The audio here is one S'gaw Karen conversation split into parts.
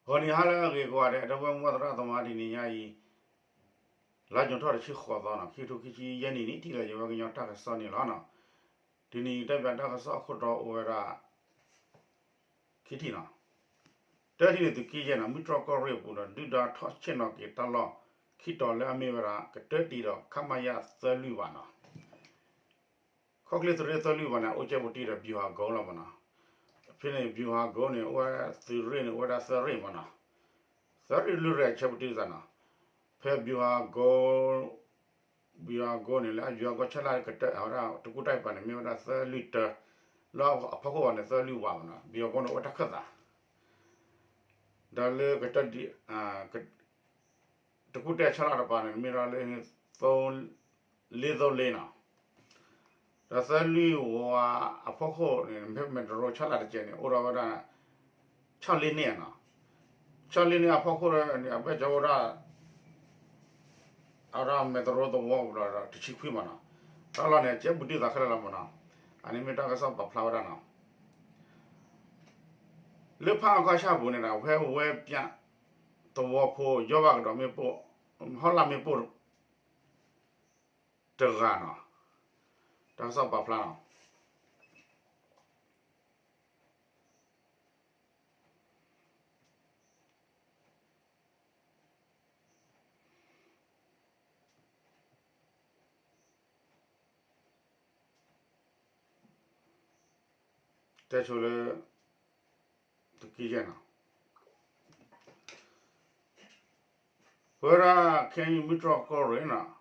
ဂီၤနံၤဟါလၢအဂ့ၤကိးဂၤဒဲး ဒီပုၢ်ဝဲၢ်မုၢ်သရၣ်သမါ တနံၤညါအံၤ လါယူၤထီၣ်တဆံဃိးသီနီၤ ခံကထိခံဆံယဲၢ်နံၣ်န့ၣ် ထံၣ်လီၤယဝဲကညီတၢ်ကစီၣ်န့ၣ်လီၤနီၤ. တနံၤအံၤတၢ်ပၠးတၢ်ကစီၣ်အခိၣ်တီအိၣ်ဝဲဒၣ် ခံထံၣ်နီၤ. တထံၣ်န့ၣ်သုးက့ယဲၢ်နီၤ မုၢ်တြီၢ်ကီၢ်ရ့ၣ်အပူၤဒီး ဒုၣ်ဒါထီၣ်ဆ့ၣ်နီၤက့ၤတၢ်လီၢ်ခံတီၤလၢအမ့ၢ်ဝဲဒၣ် ကတၢၢ်တံၤဒီး ခမရ သၢလွံၢ်ဝးနီၤ. ခီၣ်ချ့သုးရ့ၣ်သၢလွံၢ်ဝးန့ၣ် အိၣ်ကဲပူၤတံၢ်ဒီး ဗျူဟာကုန်းလီၤမ့ၢ်နီၤ. ဖဲန့ၣ် ဗျူဟာကုန်းန့ၣ် အိၣ်ဝဲသုးရ့ၣ်န့ၣ် အိၣ်ဝဲဒၣ်သၢရ့ၣ်မ့ၢ်နီၤ. သၢရ့ၣ်လွံၢ်ရ့ၣ်ဆဲပူၤတံၢ်သးနီၤ. ဖဲ ဗျူဟာကုန်း ဗျူဟာကုန်းန့ၣ် လၢအ ဗျူဟာကုန်း ဆၢလၢ်ကတၢၢ်အဝဲဒၣ် တကူၣ်တၢ်အံၤပၤန့ၣ် မ့ၢ်ဝဲဒၣ်သၢလွံၢ်တၢ လၢအဖီခိၣ်ဝဲန့ၣ် သၢလွံၢ်ဝးမ့ၢ်နီၤ. ဗျူဟာကုန်းန့ၣ် အိၣ်ဝဲတၢ်ခၢၣ်သး ဒီးလၢကတၢၢ် တကူၣ်တၢ်ဆၢလၢ်တပၤန့ၣ် မ့ၢ်ဒၣ်လၢ သၢ လေးသိလင်းနီၤ. ဒီးသၢလွံၢ်ဝးအဖီခိၣ်န့ၣ် ဖဲမဲၢ်တရိဆၢလၢ်တကဲန့ၣ် အိၣ်ဒီးဝဲဒၣ် ဆီၣ်လ့န့ၢ်နီၤ. ဆီၣ်လ့န့ၢ်အဖီခိၣ်န့ၣ် အဘၢၣ်စၢၤအိၣ်ဒၣ် အဝဲဒၣ်မဲၢ်တရိသဝီပူၤဒီးတဆံခွံမ့ၢ်နီၤ. တၢ်လီၢ်န့ၣ် ကဲပူၤတံၢ်သးခဲလၢာ်လီၤမ့ၢ်နီၤ. အန့ၣ်မ့ၢ်တၢ်ကစီၣ်ပာ်ဖျါဝဲဒၣ်နီၤ. လၢဖးအီခီၣ်ဆၣ်ပူၤန့ၣ်ဒီး ဖဲဝဲပၠးသဝီဖိ ယီၢ်ဘၣ်ကဒီးမ့ၣ်ပိၢ် ဟီၣ်လာ်မ့ၣ်ပိၢ် တဂၤနီၤ. တၢ်ကစီၣ်ပာ်ဖျါနီၤ. တဲဆိလၢ သုးက့ယဲၢ်နီၤ. ပဝဲဒၣ် ခဲအံၤ မုၢ်တြီၢ်ကီၢ်ရ့ၣ်နီၤ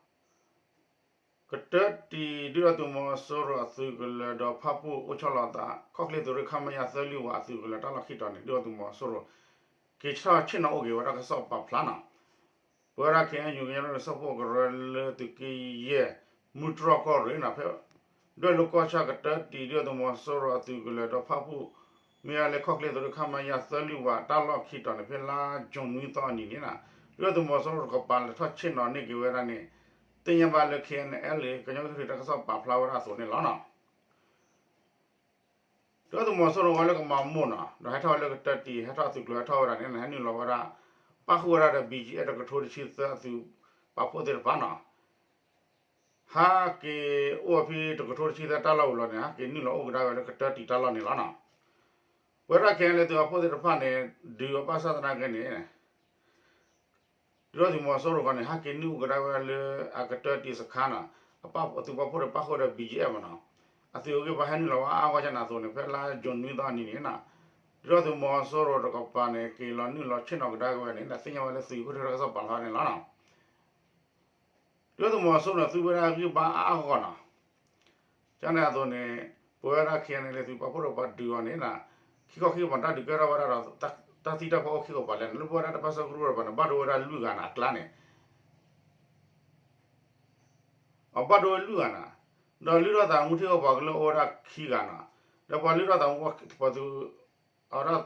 ကတၢၢ်တံၤ ဒုၣ်ဒါသုးမီၤစိရိၤအသုးကလၢၤဒီးဖၣ်ပူၣ်အိၣ်ဆီလီၤအသး ခီၣ်ချ့သုးရ့ၣ် ခမရ သၢလွံၢ်ဝးအသုးကလၢၤတၢ်လီၢ်ခံတီၤန့ၣ် ဒုၣ်ဒါသုးမီၤစိရိၤ က့ၤထီၣ်ဆ့ၣ်နီၤအိၣ်က့ၤဝဲဒၣ်တၢ်ကစီၣ်ပာ်ဖျါနီၤ. ပဝဲဒၣ် ခဲအံၤ ကညီဒီကလုာ်စၢဖှိၣ်ကရၢလၢသုးက့ယဲၢ် မုၢ်တြီၢ်ကီၢ်ရ့ၣ်နီၤ ဖဲ ဒွဲၣ်လိၤကီၢ်ဆၣ်ကတၢၢ်တံၤ ဒုၣ်ဒါသုးမီၤစိရိၤအသုးကလၢၤဒီးဖၣ်ပူၣ် မ့ၢ်ဝဲလၢခီၣ်ချ့သုးရ့ၣ် ခမရ သၢလွံၢ်ဝးတၢ်လီၢ်ခံတီၤန့ၣ် ဖဲလါယူၤနွံသီအနံၤန့ၣ်နီၤ ဒုၣ်ဒါသုးမီၤစိရိၤတကပၤလဲၤထီၣ်ဆ့ၣ်နီၤန့ၢ်က့ၤဝဲဒၣ်န့ၣ် သ့ၣ်ညါဘၣ်လၢ ခဲအံၤ ကညီကလုာ်တၢ်ကစီၣ်ပာ်ဖျါဝဲဒၣ်အသိးန့ၣ်လီၤနီၤ. ဒုၣ်ဒါသုးမီၤစိရိၤဝဲလၢကမၤမိၢ်နီၤ ဒီးဟဲထီၣ်ဝဲလၢကတၢၢ်တံၤ ဟဲထီၣ်အသုးကျိၤဟဲထီၣ်ဝဲဒၣ်န့ၣ် ဟဲနုာ်လီၤဝဲဒၣ် ပၣ်ဃုာ်ဝဲဒၣ်ဒီး ဘီၣ်ကၠံၣ်အဲၣ် တကထိတဆံသၢအသုးပာ်ဖှိၣ်သ့ၣ်တဖၣ်နီၤ ဟးက့ၤအိၣ်ဖဲတကထိတဆံသၢတၢ်လီၢ်ပူၤလီၤန့ၣ် ဟးက့ၤနုာ်လီၤအိၣ်ကဒါဝဲလၢကတၢၢ်တံၤတၢ်လီၢ်န့ၣ်လီၤနီၤ. ပဝဲဒၣ် ခဲအံၤ သုးပာ်ဖှိၣ်သ့ၣ်တဖၣ်န့ၣ် ဒုးအီၤဘၣ်ဆၣ်သနာ်က့န့ၣ် ဒုၣ်ဒါသုးမီၤစိရိၤဃီန့ၣ် ဟးက့ၤနုာ်အိၣ်ကဒါဝဲလၢအကတၢၢ်တံၤစခါနီၤ အသုးပာ်ဖှိၣ်ဒီးပၣ်ဃုာ်ဒီး ဘီၣ်ကၠံၣ်အဲၣ်မ့ၢ်နီၤ အသုးအဂံၢ်ဘါဟဲနုာ်လီၤဝဲအါဂီၢ်ကန့ၣ်အသိးန့ၣ် ဖဲလါယူၤနွံသီအနံၤန့ၣ်နီၤ ဒုၣ်ဒါသုးမီၤစိရိၤတကပၤန့ၣ် က့ၤလီၤနုာ်လီၤဆ့ၣ်နီၤကဒါက့ၤဝဲန့ၣ် သ့ၣ်ညါဝဲလၢသုးခိၣ်ထံးတၢ်ကစီၣ်ပာ်ဖျါန့ၣ်လီၤနီၤ. ဒုၣ်ဒါသုးမီၤစိရိၤန့ၣ် သူဝဲဒၣ်အဂံၢ်ဘါအါဂီၢ်နီၤ ကန့ၣ်အသိးန့ၣ် ပဝဲဒၣ် ခဲအံၤ လၢသုးပာ်ဖှိၣ်ဒီးပှၤဒုးအီၤန့ၣ်နီၤ ခံခီခံကပၤတၢ်ဒုးကဲထီၣ်ဝဲဒၣ်ဒီး တၢ်သံတၢ်ပှၢ်အိၣ်ခံကပၤလဲၣ်န့ၣ် လၢပဝဲဒၣ်တၢ်ပၢဆှၢကရူၢ်တကပၤန့ၣ် ဘၣ်ဒိဝဲဒၣ်လွံၢ်ဂၤန့ၣ် အကျါန့ၣ် အဘၣ်ဒိဝဲလွံၢ်ဂၤနီၤ ဒီးလုၢ်ထီၣ်သးသမူထံကီၢ်ပှၤကလုာ်အိၣ်ဝဲဒၣ်ခံဂၤနီၤ ဒီးပှၤလုၢ်ထီၣ်သးသမူ ပှၤသုး အဝဲဒၣ်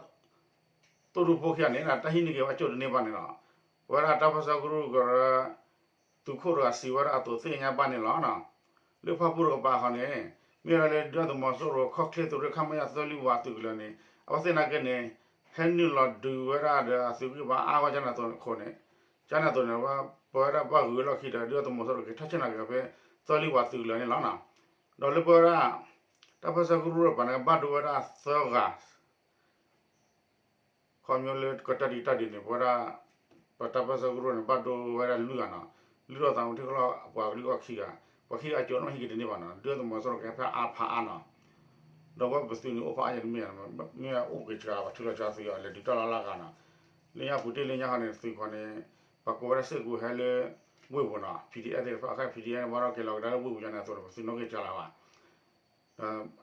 သိၣ်ဒူဖိခံဂၤန့ၣ် တၢ်ဟံးန့ၢ်က့ၤဝဲကၠိၣ်တန့ၢ်ဘၣ်န့ၣ်လီၤ. ပဝဲဒၣ်တၢ်ပၢဆှၢကရူၢ်ကရၢ သုးခိၣ်တဂၤစံးဝဲဒၣ်အသိးသ့ၣ်ညါဘၣ်န့ၣ်လီၤ. လၢဖၣ်ပူၣ်တကပၤဃီန့ၣ် မ့ၢ်ဝဲဒၣ်လၢဒုၣ်ဒါသုးမီၤစိရိၤ ခီၣ်ချ့သုးရ့ၣ် ခမရ သၢလွံၢ်ဝးသုးကလၢၤန့ၣ် အဝဲသ့ၣ်နာ်က့န့ၣ် ဟဲနုာ်လီၤဒုးဝဲဒၣ်ဒီးအသုးဂံၢ်ဘါအါဂီၢ်ကန့ၣ်အသိးန့ၣ်အဃိန့ၣ် ကန့ၣ်အသိးန့ၣ် ပဝဲဒၣ်ဘၣ်ဂုာ်ဝဲလီၢ်ခံဒီး ဒုၣ်ဒါသုးမီၤစိရိၤက့ၤထီၣ်ဆ့ၣ်နီၤက့ၤဖဲ သၢလွံၢ်ဝးသုးကလၢၤန့ၣ်လီၤ. ဒီးလၢပဝဲဒၣ် တၢ်ပၢဆှၢကရူၢ်တကပၤန့ၣ် ဘၣ်ဒိဝဲဒၣ်သၢဂၤ ခီဖျိလၢကတၢၢ်တံၤတၢ်ဒုးန့ၣ် ပဝဲဒၣ် ပတၢ်ပၢဆှၢကရူၢ်န့ၣ် ဘၣ်ဒိဝဲဒၣ်လွံၢ်ဂၤနီၤ, လုၢ်ထီၣ်သးသမူထံကီၢ်ပှၤကလုာ်အိၣ်ခံဂၤ, ပှၤခံဂၤကၠိနီၣ်ဟံးက့ၤတန့ၢ်ဘၣ်နီၤ, ဒုၣ်ဒါသုးမီၤစိရိၤကဟဲဖဲအါဖးအါနီၤ, ဒီးဝဲပသုးန့ၣ်အိၣ်ဖးအါယဲၢ်တမ့ၢ်, မ့ၢ်အိၣ်က့ၤစှၤ ပှၤထုးလီၤစှၤသုးအီၤ လဲၤဒုးတၢ်လီၢ်လၢအဂၤနီၤ, လၢညါပူၤတ့ၢ်လၢညါဟီန့ၣ် သုးခီန့ၣ် ပှၤကိးဝဲဒၣ်စ့ၢ်ကီးဟဲလၢ ဝ့ၢ်ပူၤနီၤ, PDF သ့ၣ်တဖၣ်အခါ PDF န့ၣ် ဘၣ်ဒီးက့ၤလီၤကဒါလၢဝ့ၢ်ပူၤညါန့ၣ်အသိးန့ၣ် ပသုးနီၣ်ဂံၢ်စှၤလီၤဘၣ်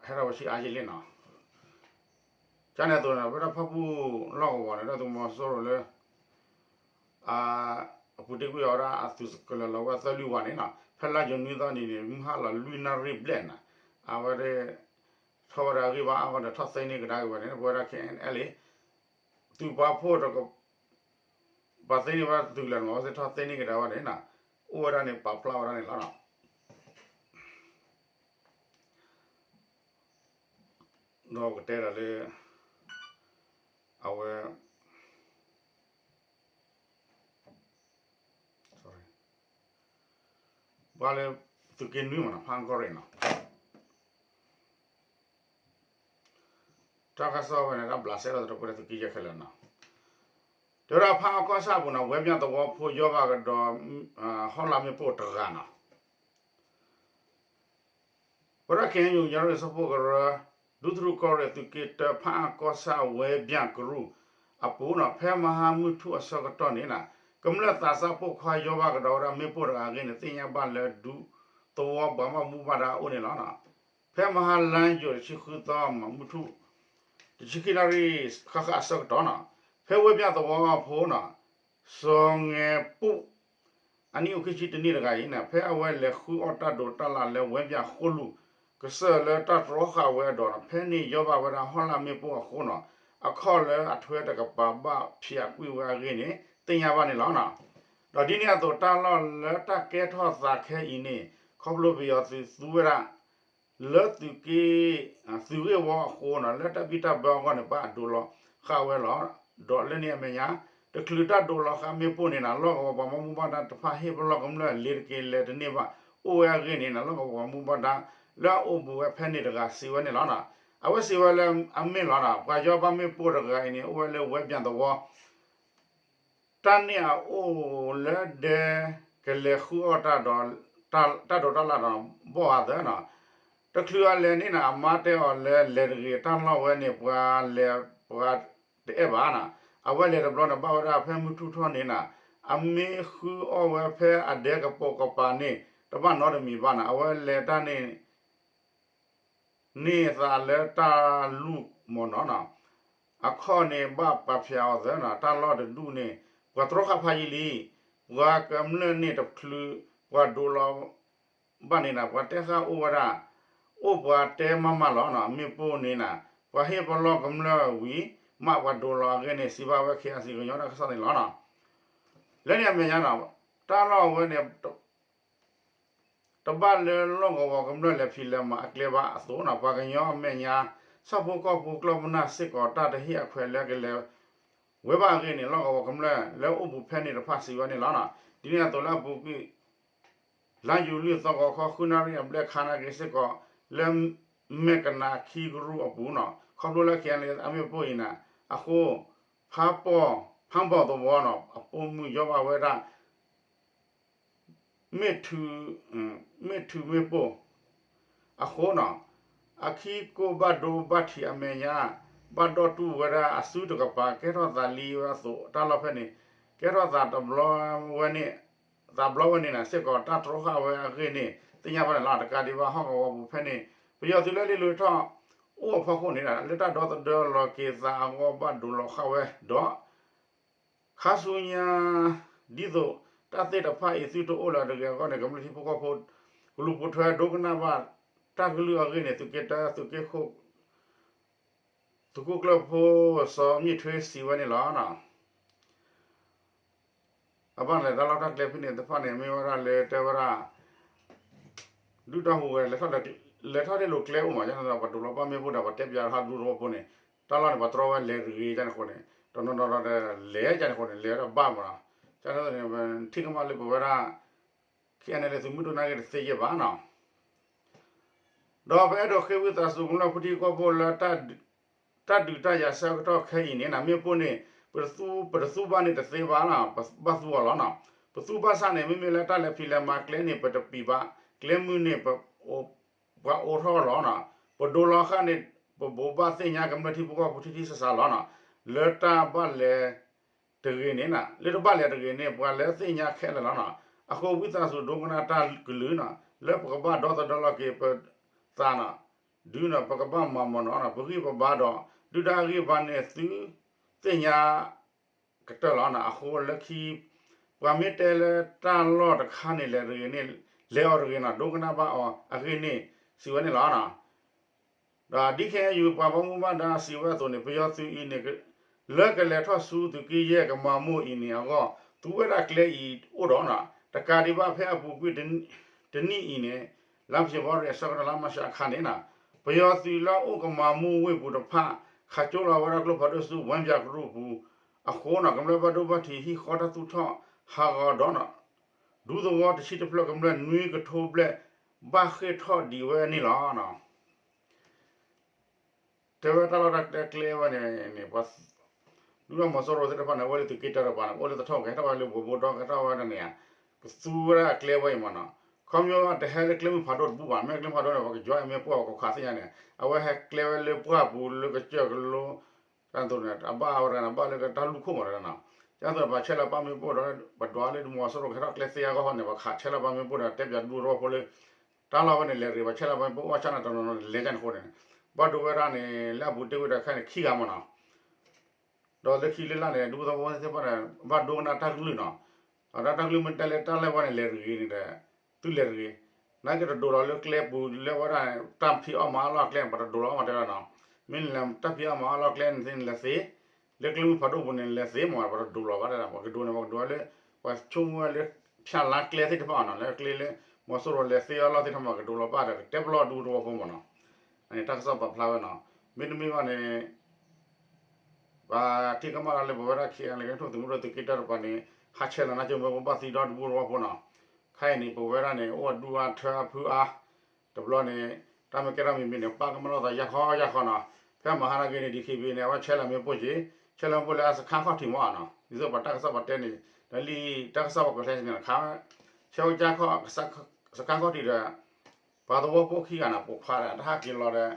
ဟဲထီၣ်ဝဲဆံးအါယဲၢ်လံနီၤ. ကန့ၣ်အသိးန့ၣ် ပဝဲဒၣ်ဖၣ်ပူၣ်လီၢ်ကဝီၤန့ၣ် ဒုၣ်ဒါသုးမီၤစိရိၤလၢ အပူၤတ့ၢ်ကွံာ်အီၤဝဲဒၣ်အသုးကလၢၤလီၤဝဲသၢလွံၢ်ဝးန့ၣ်နီၤ, ဖဲလါယူၤနွံသီနံၤန့ၣ် မုၢ်ဟါလီၤလွံၢ်နၣ်ရံၣ်ဘျဲၣ်နီၤ, အဝဲဒၣ် ထီၣ်ဝဲဒၣ်အဂံၢ်ဘါအါဂီၢ်ဒီးထီၣ်သ့န့ၢ်ကဒါက့ၤဝဲန့ၣ် ပဝဲဒၣ် ခဲအံၤ သုးပာ်ဖှိၣ်တက ပှၤသ့န့ၢ်ဝဲဒၣ်သုးကလၢၤန့ၣ် အဝဲသ့ၣ်ထီၣ်သ့န့ၢ်ကဒါဝဲန့ၣ်နီၤ, အိၣ်ဝဲဒၣ်န့ၣ် ပာ်ဖျါဝဲဒၣ်န့ၣ်လီၤနီၤ. ဒီးကတဲဒၣ်လၢ အဝဲ ပှၤလၢ သုးက့နွံမ့ၢ်နီၤ ဖးအၣ်ကီၢ်ရ့ၣ်နီၤ တၢ်ကစီၣ်ဝဲန့ၣ် တၢ်ဘျးစဲဒီးတပှဲၤဒီးသုးက့ယဲၢ်ခဲလၢာ်နီၤ, တဲဝဲဒၣ်ဖးအၣ်ကီၢ်ဆၣ်အပူၤနီၤ ဝဲၢ်ပၠၣ်သဝီဖိယီၢ်ဘၣ်ကဒီး ဟီၣ်လာ်မ့ၣ်ပိၢ်တဂၤနီၤ ပဝဲဒၣ် ခ့ၣ်အဲၣ်ယူၣ် ကညီဒီကလုာ်စၢဖှိၣ်ကရၢ ဒူသထူၣ်ကီၢ်ရ့ၣ်သုးက့တၢ ဖးအၣ်ကီၢ်ဆၣ်ဝဲၢ်ပၠၣ်ကရူၢ်အပူၤနီၤ ဖဲမဟါမုၢ်ထူၣ်အဆၢကတီၢ်န့ၣ်နီၤ ကမျၢၢ်သးစၢ်ပိာ်ခွါယီၢ်ဘၣ်ကဒီးဝဲဒၣ်မ့ၣ်ပိၢ်တဂၤအဂ့ၢ်န့ၣ် သ့ၣ်ညါဘၣ်လၢဒူသဝီပှၤဘၣ်မူဘၣ်ဒါအအိၣ်န့ၣ်လီၤ. ဖဲမဟါလါယူၤတဆံဃုသီ မုၢ်ထူၣ် တဆံခံနၣ်ရံၣ်ဃၣ်ဃၣ်အဆၢကတီၢ်နီၤ ဖဲဝဲၢ်ပၠၣ်သဝီအဖိနီၤ စီၤငဲၤပူၣ် အနံၣ်အိၣ်ခံဆံတနံၣ်တဂၤအံၤန့ၣ် ဖဲအဝဲလဲၤဃုအီၣ်တၢ်ဒိးတၢ်လၣ်လၢဝဲၢ်ပၠၣ်ဃိလူၢ် ကစၢၢ်လၢတၢ်တြီဃာ်ဝဲအဒီးနီၤ ဖဲန့ၣ်ယီၢ်ဘၣ်ဝဲဒၣ်ဟီၣ်လာ်မ့ၣ်ပိၢ်အဃိနီၤ အခီၣ်လၢအထွဲတကပၤဘၣ်ဖၠးကွံာ်ဝဲအဂ့ၢ်န့ၣ် သ့ၣ်ညါဘၣ်န့ၣ်လီၤ. ဒီးဒ်န့ၣ်အသိးတၢ်လီၢ်လၢတၢ်ကဲထီၣ်သးခဲအံၤန့ၣ် ခီဖျိပယီၤသုးသူဝဲဒၣ် လၢသုးက့ သုးဂ့ၢ်ဝီအဃိနီၤ လၢတၢ်ဘံၣ်တၢ်ဘၢအဂီၢ်န့ၣ် ဘၣ်ဒိးလီၤဃာ်ဝဲလီၤ. ဒီးလၢန့ၣ်အမဲာ်ညါ တချုးတၢ်ဒိးလီၤဃာ်မ့ၣ်ပိၢ်န့ၣ်နီၤ လီၢ်ကဝီၤပှၤဘၣ်မူဘၣ်ဒါတဖၣ်ဟ့ၣ်ပလီၢ်ကမျၢၢ်လဲၤတက့ၤလဲၤတန့ၢ်ဘၣ် အိၣ်ဝဲအဂ့ၢ်န့ၣ်နီၤ လီၢ်ကဝီၤပှၤဘၣ်မူဘၣ်ဒါ လၢအအိၣ်ဘူးဝဲဖဲန့ၣ်တဂၤစံးဝဲန့ၣ်လီၤ. အဝဲစံးဝဲလၢအမ့ၢ်လီၤနီၤ ပှၤယီၢ်ဘၣ်မ့ၣ်ပိၢ်တဂၤအံၤန့ၣ် အိၣ်ဝဲလၢဝဲၢ်ပၠၣ်သဝီ တၢ်န့ၣ်အအိၣ်လၢဒဲ ကလဲၤဃုအီၣ်တၢ်ဒီး တၢ်ဒိးတၢ်လၣ်ဒီး ဘီၣ်အသၢနီၤ, တချုးအလဲၤန့ၣ်နီၤ အမါတဲအီၤလၢလဲၤတဂ့ၤ တၢ်လီၢ်ဝဲန့ၣ် ပှၤလဲၤပှၤတအဲၣ်ဘၣ်နီၤ, အဝဲလဲၤတဘျီန့ၣ် ဘၣ်ဝဲဒၣ်ဖဲမုၢ်ထူၣ်ထီၣ်န့ၣ်နီၤ, အမ့ၢ်ဃုအီၣ်ဝဲဖဲအဒဲကပိာ်ကပၤန့ၣ် တဘၣ်နီတမံၤဘၣ်နီၤ, အဝဲလဲၤတၢ်န့ၣ် န့ၢ်သးလၢတၢ်လူၢ်မီၢ်နီၤနီၤ, အခီၣ်န့ၣ်ဘၣ်ပာ်ဖျါအီၤသၢနီၤ, တၢ်လီၢ်တဒူၣ်န့ၣ် ပှၤတြီဃာ်ဖးယံာ်လံ, ပှၤကမျၢၢ်န့ၣ်တချုး ပှၤဒိးလီၤဘၣ်န့ၣ်နီၤ, ပှၤတဲဃာ်အိၣ်ဝဲဒၣ်, အိၣ်ပှၤတဲမးမးလီၤနီၤ, မ့ၣ်ပိၢ်န့ၣ်နီၤ, ပှၤဟ့ၣ်ပလီၢ်ကမျၢၢ်ဝံၤ မးပှၤဒိးလီၤအဂ့ၢ်န့ၣ် စံးဘၣ်ဝဲ ခ့အစံၣ် ကညီတၢ်ကစီၣ်န့ၣ်လီၤနီၤ. လၢန့ၣ်အမဲာ်ညါနီၤ, တၢ်လီၢ်အဝဲန့ၣ် တဘၣ်လၢလီၢ်ကဝီၤကမျၢၢ်လဲၤဖံးလဲၤမၤအကျဲဘၣ်အသိးနီၤ, ပှၤကညီအမဲာ်ညါ ဆၣ်ဖိကီၢ်ဖိကျီၢ်ပနၢ်စ့ၢ်ကီး တၢ်တဟ့ၣ်အခွဲးလၢကလဲၤဝဲဘၣ်အဂ့ၢ်န့ၣ် လီၢ်ကဝီၤကမျၢၢ်လၢအိၣ်ဘူးဖဲန့ၣ်တဖၣ်စံးဝဲန့ၣ်လီၤ. ဒ်န့ၣ်အသိးလၢအပူၤကွံာ် လါယူၤလံသီဂီၤခီ ဃုနၣ်ရံၣ်အဘျဲၣ်ခါနာ်က့စ့ၢ်ကီး လၢမဲၢ်ကနးခံကရူၢ်အပူၤနီၤ, ခီဖျိလၢ ခ့ၣ်အဲၣ်ယူၣ် အမ့ၣ်ပိၢ်အံၤန့ၣ် အဃိ ဖးပီၢ် ဖးပီၢ်သဝီနီၤ အပိာ်မုၣ်ယီၢ်ဘၣ်ဝဲဒၣ် မ့ၢ်ထုး, မ့ၢ်ထုးမ့ၣ်ပိၢ်အဃိနီၤ, အခံကိၢ်ဘၣ်ဒိဘၣ်ထံးအမဲာ်ညါ ဘၣ်ဒီၣ်တူၢ်ဝဲဒၣ်အစုတကပၤ ကဲထီၣ်သးလံဝဲအသိး တၢ်လီၢ်ဖဲန့ၣ် ကဲထီၣ်သးတဘျီဝဲန့ၣ်, သးဘျီဝဲန့ၣ်နီၤ စ့ၢ်ကီးတၢ်တြီဃာ်ဝဲအဂ့ၢ်န့ၣ် သ့ၣ်ညါဘၣ်န့ၣ်လီၤ. တကးဒံးဘၣ်ဟီၣ်ကဝီၤပူၤဖဲန့ၣ် ပယီၤသုးလၢအလဲၤထီၣ်အိၣ်အဖီခိၣ်န့ၣ် လၢတၢ်ဒီသဒၢလီၤက့ၤသးအဂီၢ် ဘၣ်ဒိးလီၤဃာ်ဝဲဒီး ခါဆူညါ ဒ်သိးတၢ်သ့ၣ်တဖၣ်အံၤသုတအိၣ်လၢၤတဂ့ၤအဂီၢ်န့ၣ် ကမျၢၢ်ထံဖိကီၢ်ဖိ ကလူၤပိာ်ထွဲဒိကနၣ်ဘၣ်တၢ်ကလုၢ်အဂ့ၢ်န့ၣ် သုးက့တၢ သုးက့ခိၣ် သုးခိၣ်ကျၢၢ်ဖိ စီၤမ့ၣ်ထွ့စံးဝဲန့ၣ်လီၤ. အဘၣ်လဲၣ် တၢ်လီၢ်တၢ်ကျဲဖဲန့ၣ်တဖၣ်န့ၣ် မ့ၢ်ဝဲဒၣ်လၢတဲဝဲဒၣ် ဒုၣ်ဒါဟူးဂဲၤ လဲၤထီၣ်တ့ၢ်လိာ်ကျဲအိၣ်မး ယန့ၣ်ဒီး ပှၤဒိးလီၤဘၣ်မ့ၣ်ပိၢ်ဒီး ပှၤတဲပၠးထီၣ်ဒူသဝီဖိန့ၣ် တၢ်လီၢ်န့ၣ် ပှၤတြီဝဲလဲၤတဂ့ၤ ယန့ၣ်အဃိန့ၣ် တနီၤနီၤဒီးလဲၤယန့ၣ်အဃိန့ၣ် လဲၤဝဲဒၣ်ဘၣ်မးနီၤ, ယန့ၣ် ထံၣ်ကမၣ်လၢပဝဲဒၣ် ခ့ၣ်အဲၣ်ယူၣ် သုးမုၢ်ဒိၣ်နာ်က့တသ့ယဲၢ်ဘၣ်နီၤ. ဒီးပအဲၣ်ဒိးဃ့ဝံသးစူၤကမျၢၢ်ဖုထံကီၢ်ဖိလၢ တၢ်ဒုးတၢ်ယၤဆၢကတီၢ်ခဲအံၤန့ၣ်နီၤ မ့ၣ်ပိၢ်န့ၣ် ပတသူဘၣ်န့ၣ်တသ့ဘၣ်နီၤ ပဘၣ်သူအီၤလီၤနီၤ. ပသူဘၣ်ဆၣ်န့ၣ် မ့မ့ၢ်လၢတၢ်လဲၤဖံးလဲၤမၤကျဲန့ၣ် ပတပံးဘၣ်, ကျဲမုၢ်န့ၣ် ပှၤအိးထီၣ်လီၤနီၤ. ပဒိးလီၤဃာ်န့ၣ် ပဘိးဘၣ်သ့ၣ်ညါကမျၢၢ်ထံဖိကီၢ်ဖိထံထံဆးဆးလီၤနီၤ. လၢတၢ်ဘၣ်လဲၤတဂ့ၤန့ၣ်နီၤ လၢတဘၣ်လဲၤတဂ့ၤန့ၣ် ပှၤလၢသ့ၣ်ညါခဲလၢာ်လီၤနီၤ. အဃိဝံသးစူၤဒိကနၣ်တၢ်ကလုၢ်နီၤ လၢပကဘၣ်ဒီသဒၢလီၤက့ၤပသးနီၤ ဒုးနီၤ ပကဘၣ်မၤမၤနီၤနီၤ ပဂံၢ်ပဘါဒီး ဒုၣ်ဒါအဂံၢ်ဘါန့ၣ် သုသ့ၣ်ညါကတၢၢ်လီၤနီၤ. အဃိလၢခံ ပှၤမ့ၢ်တဲလၢတၢ်လီၢ်တခါန့ၣ် လဲၤတဂ့ၤန့ၣ် လဲၤအီၤတဂ့ၤနီၤ ဒိကနၣ်ဘၣ်အီၤအဂ့ၢ်န့ၣ် စံးဝဲန့ၣ်လီၤနီၤ. ဒီးဒ်ခဲအံၤ ပှၤဘၣ်မူဘၣ်ဒါစံးဝဲအသိးန့ၣ် ပယီၤသုးအံၤန့ၣ် လၢကလဲၤထီၣ်ဆူသုးက့ယဲၢ်ကမၤမိၢ်အံၤန့ၣ်အဂီၢ် သူဝဲဒၣ်ကျဲအံၤအိၣ်ဒီးနီၤ တကးဒံးဘၣ်ဖဲအပူၤကွံာ်တနံၣ်အံၤန့ၣ် လါဖ့ၤဘြူၤအါရံၤအဆၢကတီၢ်လါမၢ်ၡးအခါန့ၣ်နီၤ ပယီၤသုးလၢအအိၣ်ကမၤမိၢ်ဝ့ၢ်ပူၤတဖၣ် ခးကၠိလီၤဝဲဒၣ်ကျိဖးဒိၣ်ဆူဝဲၢ်ပၠၣ်ကရူၢ်ပူၤအဃိနီၤ ကမျၢၢ်ဘၣ်ဒိဘၣ်ထံးဟံၣ်ဃီတၢ်သူၣ်ထီၣ်ဟးဂီၤဒီးနီၤ ဒူသဝီတဆံတဖျၢၣ်ကမျၢၢ်နွံကထိဘျဲၣ် ဘၣ်ဃ့ၢ်ထီၣ်ဒံးဝဲန့ၣ်လီၤ. တဲဝဲတၢ်လီၢ်တၢ်ကျဲဝဲန့ၣ်န့ၣ် ပှၤ ဒူၣ်ဒီးမီၤစိရိၤသ့ၣ်တဖၣ်န့ၣ် အဝဲလၢသုးက့တၢ်တပၤန့ၣ် အိၣ်လၢသထီၣ်ကဟဲထီၣ်ဝဲလၢဘိဘိဒီကဟဲထီၣ်ဝဲဒၣ်န့ၣ်ဧါ, ကသူဝဲဒၣ်အကျဲဝဲအံၤမ့ၢ်နီၤ. ခီဖျိတဟဲလၢကျဲမုၢ်ဖးဒိၣ်တဘူၣ်ဘၣ်, မ့ၢ်ကျဲမုၢ်ဖးဒိၣ်န့ၣ် ပှၤကယီမ့ၣ်ပိၢ်ပှၤကခးသ့ၣ်ညါန့ၣ် အဝဲဟဲကျဲဝဲလၢပှၢ်ပူၤလၢကစၢၢ်ကလိ ကန့ၣ် အဘၣ်ဝဲဒၣ်န့ၣ် ဘၣ်လၢတၢ်လူၢ်ခိၣ်မ့ၢ်နီၤ. ကန့ၣ်သိးပှၤဆဲးလီၤပာ်မ့ၣ်ပိၢ်ဒီး ပှၤဒွးလၢမီၤစိရိၤကဟဲထီၣ်ကျဲသ့အဂီၢ်ဃီန့ၣ် ပှၤခးဆဲးလီၤပာ်မ့ၣ်ပိၢ်ဒီး တဲပၠးဒူသဝီဖိလၢ တၢ်လီၢ်ဝဲန့ၣ်လဲၤတဂ့ၤ, ပှၤဆဲးလီၤပာ်မ့ၣ်ပိၢ်အိၣ်ဆၣ်န့ၣ် တနီၤနီၤလဲၤကန့ၣ်အဃိန့ၣ် ဘၣ်ဒိဝဲဒၣ်န့ၣ် လၢအပူၤတ့ၢ်ဝဲဒၣ်ခဲအံၤန့ၣ် ခံဂၤမ့ၢ်နီၤ. ဒီးလၢခံလၢ်လၢ်န့ၣ် ဒူသဝီဖိသ့ၣ်တဖၣ်န့ၣ် ဘၣ်ဒိကနၣ်တၢ်ကလုၢ်နီၤ. အတၢ်ကလုၢ်မ့ၢ်တဲလၢတၢ်လၢဝဲန့ၣ်လဲၤတဂ့ၤန့ၣ်ဒီး သုလဲၤတဂ့ၤ, နာ်က့တဒိးလီၤလၢကျဲပူၤလၢဝဲဒၣ် တၢ်ဖံးအီၣ်မၤအီၣ်လီၢ်ကျဲန့ၣ် ပှၤတဒိးလီၤအီၣ်မၤတဲလီၤနီၤ. မ့ၢ်နလဲၤတၢ်ဖံးအီၣ်မၤအီၣ်လီၢ်ကျဲန့ၣ်သ့န့ၣ် လဲၤသ့, လၢကျဲမုၢ်ဖးဒိၣ်ပူၤန့ၣ်လဲၤသ့မ့ၢ် ပှၤတဒိးလီၤဘၣ်တဲဒၣ် ပှၤကဒိးန့ၣ် ပှၤကဒိးလၢ ပှၤဆိကမိၣ်ဝဲလၢ ဖၠၣ်လါကျဲသ့ၣ်တဖၣ်နီၤ လၢကျဲလၢ မီၤစိရိၤလဲၤသ့အီၣ်လီၢ်သ့ၣ်တဖၣ်မ့ၢ် ကဒိးလီၤဘၣ်ဒီး ကတဲပလီၢ်ဒူသဝီဖိမ့ၢ်နီၤ. အန့ၣ်တၢ်ကစီၣ်ပာ်ဖျါဝဲနီၤ. မ့တမ့ၢ်ဘၣ်န့ၣ် ပှၤထံၣ်ကမၣ်တၢ်လၢပဝဲဒၣ် ခဲအံၤလၢကထိၣ်သုးမုၢ်ဒိၣ်သုးက့တၢ်တပၤန့ၣ် ဟးဆဲးလီၤနါကၠိမ့ၣ်ပိၢ်ဘၣ်သံဒီဒူသဝီဖိနီၤ. ခဲအံၤန့ၣ် ပဝဲဒၣ်န့ၣ် အိၣ်အဒူအါထၢအါဖုအါ, တဘျီန့ၣ် တၢ်မ့ၢ်ကဲထီၣ်မံၤမံၤန့ၣ် ပာ်ကမၣ်လိာ်သးယၢ်ခီယၢ်ခီနီၤ. ဖဲမဟါနာ်က့န့ၣ် DKBA န့ၣ် အဝဲဆဲးလီၤမ့ၣ်ပိၢ်က့ၤ, ဆဲးလီၤမ့ၣ်ပိၢ်လၢအစခါခီၣ်ထံးမ့ၢ်နီၤ. ဒ်သိးပှၤတၢ်ကစီၣ်ပှၤတဲန့ၣ် ဒီးလံာ်တၢ်ကစီၣ်ပှၤကွဲးကျဲန့ၣ် ဆဲးဝဲကၢ်ခီၣ် စခါခီၣ်ထံးဒီး ပှၤသဝီဖိခံဂၤန့ၣ် ပိာ်ခွါဒီး တၢ်ဟးက့ၤလီၤဒီး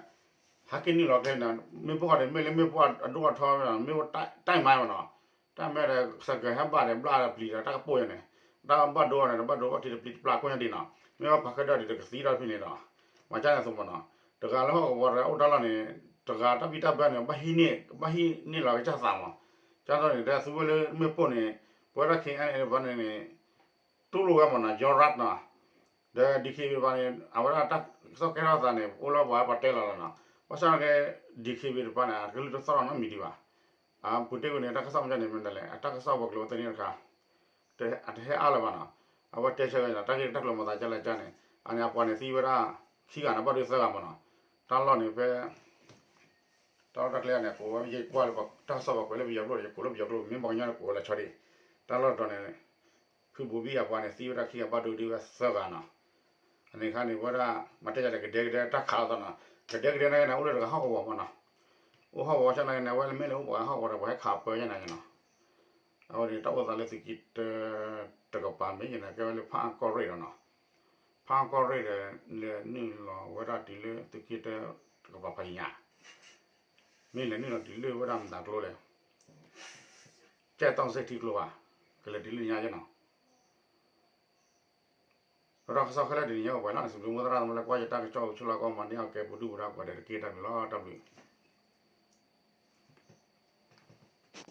ဟးက့ၤနုာ်လီၤကျဲန့ၣ် မ့ၣ်ပိၢ်ဃီန့ၣ် မ့ၢ်လၢမ့ၣ်ပိၢ်အဒိၣ်အထီ မ့ၣ်ပိၢ်တၢ်မၤမ့ၢ်နီၤ. တၢ်မၤဒီး စကဲၤဟဲဘၣ်ဒီး ဘျၣ်ဒီးပျံၤဒီး တၢ်ကပိၢ်ယါန့ၣ် တၢ်ဘၣ်ဒိအီၤန့ၣ် တဘၣ်ဒိဘၣ်ထံးတပျံၤတပျၢ်ခိၣ်ညါဒံးနီၤ. မ့ၢ်ဘၣ်ဖးခဲဒၢၣ်ဒံးတကသံထီၣ်ဖဲန့ၣ်ဒီး မၤကၢ်န့ၣ်အသိးမ့ၢ်နီၤ. တဂၤလၢဟီၣ်ကဝီၤဒီးအိၣ်တၢ်လီၢ်န့ၣ် တဂၤတၢ်ဘံၣ်တၢ်ဘၢန့ၣ် ဘၣ်ဟံးန့ၢ် ဘၣ်ဟံးန့ၢ်လီၤကစၢ်သးမ့ၢ်. ကၢ်သိးန့ၣ် တဲသူဝဲလၢမ့ၣ်ပိၢ်န့ၣ် ပဝဲဒၣ် ခဲအံၤန့ၣ် တူၢ်လိာ်ဝဲမ့ၢ်နီၤ ယီရၢတ်နီၤ. ဒီး DKBA တပၤန့ၣ် အဝဲဒၣ်တၢ်ကစီၣ်ကဲထီၣ်သးန့ၣ် အိၣ်လၢပှၤပှၤတဲလီၤလီၤနီၤ. ဘၣ်ဆၣ်က့ DKBA တပၤန့ၣ် အကလုၢ်တသီၣ်ထီၣ်နီတမံၤဒံးဘၣ်. အပူၤတ့ၢ်ဝဲန့ၣ် တၢ်ကစီၣ်မ့ၢ်န့ၣ်မ့ၢ်ဒ်လဲၣ် အတၢ်ကစီၣ်ပှၤကျိၤဝဲသန့တခါ အတဟဲအါလၢၤဘၣ်နီၤ. အဝဲတဲဆၢဝဲနီၤ တၢ်ဂ့ၢ်တၢ်ကျိၤမၤသးဒ်လဲၣ်ဒ်န့ၣ် အန့ၣ်အပှၤန့ၣ်သံဝဲဒၣ် ခံဂၤန့ၣ် ဘၣ်ဒိသၢဂၤမ့ၢ်နီၤ. တၢ်လီၢ်န့ၣ်ဖဲ တၢ်လီၢ်တၢ်ကျဲန့ၣ် ကိးဝဲယကွၢ်လၢတၢ်ကစီၣ်ပှၤကွဲးလၢပယီၤကျိာ်ဒီး ယကိးလၢပယီၤကျိာ် မ့ၢ်ပှၤကညီန့ၣ် ကိးဝဲလၢဆီဒံး. တၢ်လီၢ်တတီၤန့ၣ် ဖုဘိဘံၣ်အပှၤန့ၣ် သံဝဲဒၣ်ခံဂၤဘၣ်ဒိဒံးဝဲသၢဂၤနီၤ. အန့ၣ်ခါန့ၣ် ဝဲဒၣ် မၤတဲယၤဒီးကဒဲကဒဲတၢ်ခးလိာ်သးနီၤ. ကဒဲကဒဲန့ၣ် အိၣ်လၢတဂၤဟီၣ်ကဝီၤမ့ၢ်နီၤ. အိၣ်ဟီၣ်ကဝီၤဆၣ်န့ၣ် အဝဲလၢမ့ၢ်လၢအိၣ်ပှၤဟီၣ်ကဝီၤဒီး ပှၤဟဲခးပၢယဲၢ်နၤနီၤ. အဝဲန့ၣ် တၢ်အိၣ်သးလၢသုးက့တၢ တကပၤမ့ၢ်ယဲၢ်န့ၣ် ကဲဝဲလၢဖၣ်အၣ်ကီၢ်ရ့ၣ်ဒီးနီၤ. ဖၣ်အၣ်ကီၢ်ရ့ၣ်ဒီး လဲၤနုာ်လီၤဝဲဒၣ်တုၤလၢသုးက့တၢတကပၤဖးယံၤညါ မ့ၢ်လဲၤနုာ်လီၤတုၤလၢဝဲဒၣ်မတၤကျိလဲၣ်, ကဲတီၢ်စ့ၢ်ထံကျိဘၣ်, ကလဲၤတုၤလၢညါယဲၢ်နီၤ. ဒီးတၢ်ကစီၣ်ခဲလၢာ်တနံၤညါအိၣ်ပှဲၤလီၤန့ၣ် စံးဘျုးမိၢ်သရၣ်သမါလၢကွၢ်ယတၢ်ကစီၣ်အိၣ်ဆူၣ်လီၤကီၢ်မၤန့ၢ်အီၣ်ကဲပူၤဒုၣ်ပူၤဒါကိးဂၤဒဲးတက့ၢ် တၢ်ဘျုးလီၤ တၢ်ဘျုး